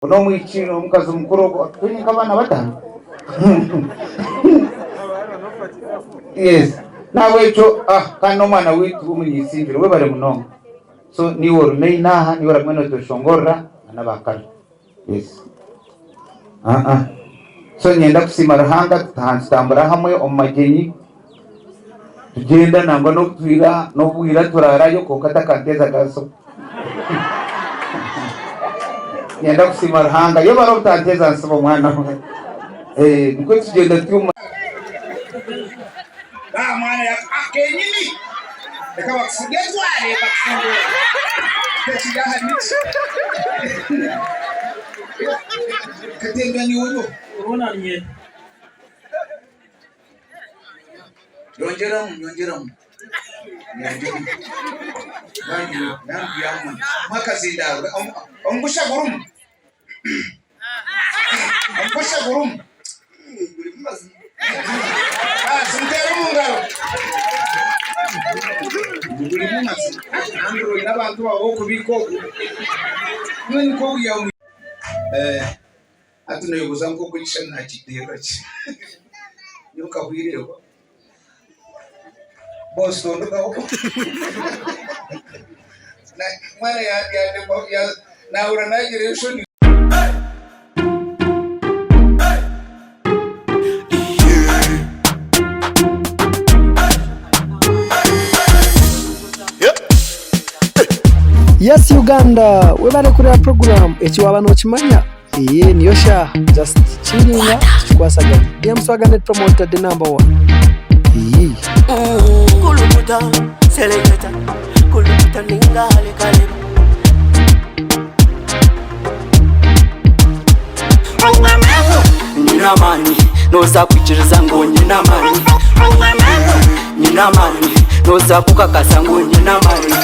N'omwishiki n'omukazi mukuru ogwo twine nk'abaana batano. Yes. Nahabwekyo ah kandi n'omwana waitu w'omunyaisingiro webare munonga. So niiwe ori main aha niiwe oragume notweshongorera na n'abakara. Yes. Ah ah. So niinyenda kusiima Ruhanga tutaha nitutambura hamwe omu magyenyi tugyenda nangwa n'obutwira n'obwira turaarayo kwonka takanteeza nsobi. Niinyenda kusiima Ruhanga yebare obutanteeza nsibo mwana we. Eh, nikwo tugyenda turi omu Ba mwana ya akenyini reka bakufunge etware bakufungure tekiri aha niki katembya niwe nyo Orunamye. Yongyeramu, yongyeramu. Yongyeramu. Mpa akazindaaro. Omugusha gurimu? Omugusha gurimu? Gurimu mazima. Baasi muteere omu ngaro. Gurimu mazima. Andrew oine abantu baawe b'okubiika ogu. Mbwenu nk'obu Hati noyebuuza nk'oku ekishushani nakiteerera ki? Nyowe nkahwireho. Boss tondugaho. Omwana nahurira nagira enshoni. Yes Uganda webare kureba program eki waba nokimanya eye niyo shaaha just chillinga tukikwasaganya DM Swagga Net Promoter the number one iyii. Kulukuta, seleketa, kulukuta ninga halekaleba. Nyine amaani nooza kwikiriza ngu nyine amaani Nyine amaani nooza kukakasa ngu nyine amaani.